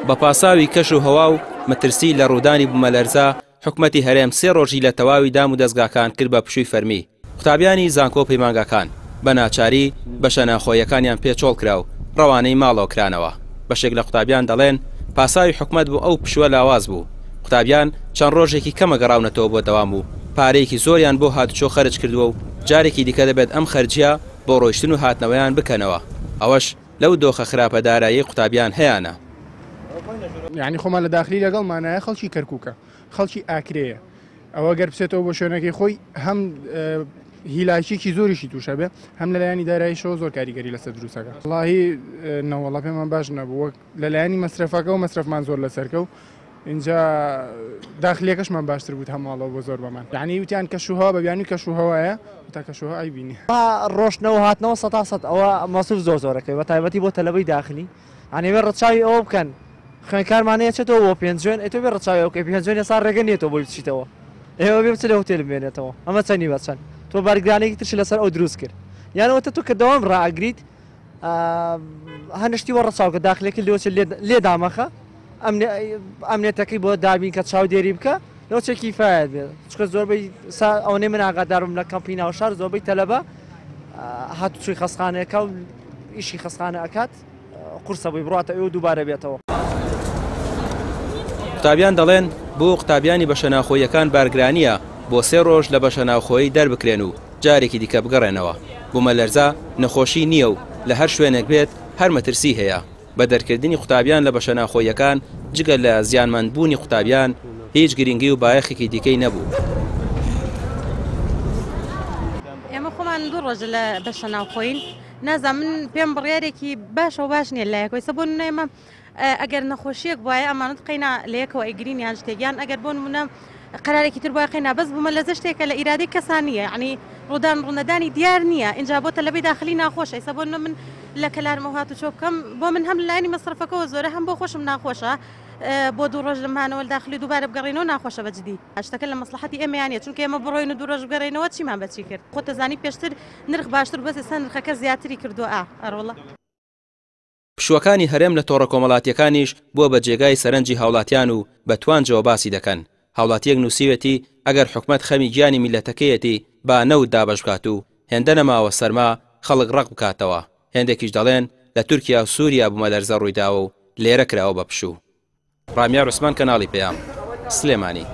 بە پاساوی کەش و هەوا و مەترسی لە ڕوودانی بوومەلەرزە، حکومەتی هەرێم سێ ڕۆژی لە تەواوی دام و دەزگاکان کرد بە پشووی فەرمی. قوتابیانی زانکۆ و پەیمانگاکان بە ناچاری بەشە ناوخۆییەکانیان پێ چۆڵ کرا و ڕەوانەی ماڵەوە کرانەوە. بەشێک لە قوتابیان دەڵێن پاساوی حکومەت بۆ ئەو پشووە لاواز بوو. قوتابیان چەند ڕۆژێکی کەمە گەڕاونەتەوە بۆ دەوام و پارەیەکی زۆریان بۆ هاتوچۆ خەرج کردووە و جارێکی دیکە دەبێت ئەم خەرجییە بۆ ڕۆیشتن و هاتنەوەیان بکەنەوە، ئەوەش لەو دۆخە خراپە داراییەی قوتابیان هەیانە. یانی خۆمان لە داخلی لەگەڵمانایە خەڵکی کەرکوکە خەڵکی ئاکرێیە ئەوە گەر بچێتەوە بۆ شوێنەکەی خۆی هەم هیلاکیکی زۆریشی تووشە بێ هەم لەلایەنی داراییشەوە زۆر کاریگەری لەسەر دروستەکە وڵی نەوەڵە پێمان باش نەبوو وەک لەلایەنی مەسرەفەکە و مەسرەفمان زۆر لەسەرکە و اینجا داخلیەکەشمان باشتر بوو هەماڵەوە بۆ زۆر بەمان یعنی وتیان کەشوهەوا بە بیانوی کەشوهەوایە تا کەشوهەوا ئەیبینی. ڕۆشتنەوە هاتنەوە سەتا سەد ئەوە مەسروف زۆر زۆرەکەی بە تایبەتی بۆ تەلەبەی داخلی یانی بێ ڕەچاوی ئەوە بکەن خوێندکارمان هەیە چێتەوە بۆ پێنجوێن ئەی تۆ بێ ڕەچاوی ئەوە بکەی پێنجوێن ئێستا ڕێگە نییە تۆ بۆی بچیتەوە ئێوە بێ بچێت لە هوتێل بمێنێتەوە ئەمە چەنی بە چەند تۆ بارگرانێکی ترشی لەسەر ئەو دروست کرد یان ئەوەتە تۆ کە دەوام ڕائەگریت هەنشتی وە ڕەچاو کە داخلەکە لۆچ لێ دامەخە ئەمنێتەکەی بۆ دابین کە چاودێری بکە لەوچێ کیفایەت بێت چکە زۆربەی ئەوەی من ئاگادارم لە کەمپی ناوشار زۆربەی تەلەبە هاتوچۆی خەستخانەکە و ئیشی خەستخانە ئەکات قورسە بۆی بڕاتە ئەوێ و دووبارە بێتەوە. قوتابیان دەڵێن، بۆ قوتابیانی بەشە ناوخۆییەکان بارگرانییە بۆ سێ ڕۆژ لە بەشە ناوخۆیی دەربکرێن و جارێکی دیکە بگەڕێنەوە. بومەلەرزە نەخۆشی نییە و لە هەر شوێنێک بێت هەر مەترسی هەیە. بە دەرکردنی قوتابیان لە بەشە ناوخۆییەکان جگە لە زیانمەندبوونی قوتابیان هیچ گرنگی و بایەخێکی دیکەی نەبوو. ئێمە خۆمان دوو ڕۆژە لە بەشە ناوخۆیین نازانم من پێم بڕیارێکی باشە و باش نییە لایەکەوەی سە بۆ نمونە ئێمە ئەگەر نەخۆشیەک بواە ئەمانت قەینا لە یەکەوە ئەیگرین یان شتێک یان ئەگەر بۆ نمونە قەرارێکی تر بواە قەینا بەس بوومە لەزە شتێکە لە ئیرادەی کەسان نییە یعنی ڕوودان ڕوونەدانی دیار نییە ئینجا بۆ تەلەبەی داخلی ناخۆشە ئیسا بۆ نمونە من لە کەلارمەوە هاتوچۆ بکەم بۆ من هەم لایەنی مەسرەفەکەوە زۆرە هەم بۆ خۆشم ناخۆشە بۆ دوو ڕۆژ لەمانەوە لە داخلی دووبارە بگەڕێینەوە ناخۆشە بە جدی شتەکە لە مەسڵەحەتی ئێمەیان نیە چونکە ئێمە بڕۆین و دوو ڕۆژ بگەڕێینەوە چیمان بە چی کرد خۆت دەزانی پێشتر نرخ باشتر بوو بەس ئێستا نرخەکە زیاتری کردووە ئا ئەرۆڵە. پشووەکانی هەرێم لە تۆڕە کۆمەڵاتییەکانیش بووە بە جێگای سەرنجی هاوڵاتیان و بە توانجەوە باسی دەکەن، هاوڵاتییەک نووسیوێتی ئەگەر حکومەت خەمی گیانی میللەتەکەیەتی با نەوت دابەش بکات و هێندە نەماوە سەرما خەڵک ڕەق بکاتەوە، هێندێکیش دەڵێن لە تورکیا و سوریا بومەلەرزە ڕوویداوە و لێرە کراوە بە پشوو. ڕامیار عوسمان کەناڵی پەیام، سلێمانی.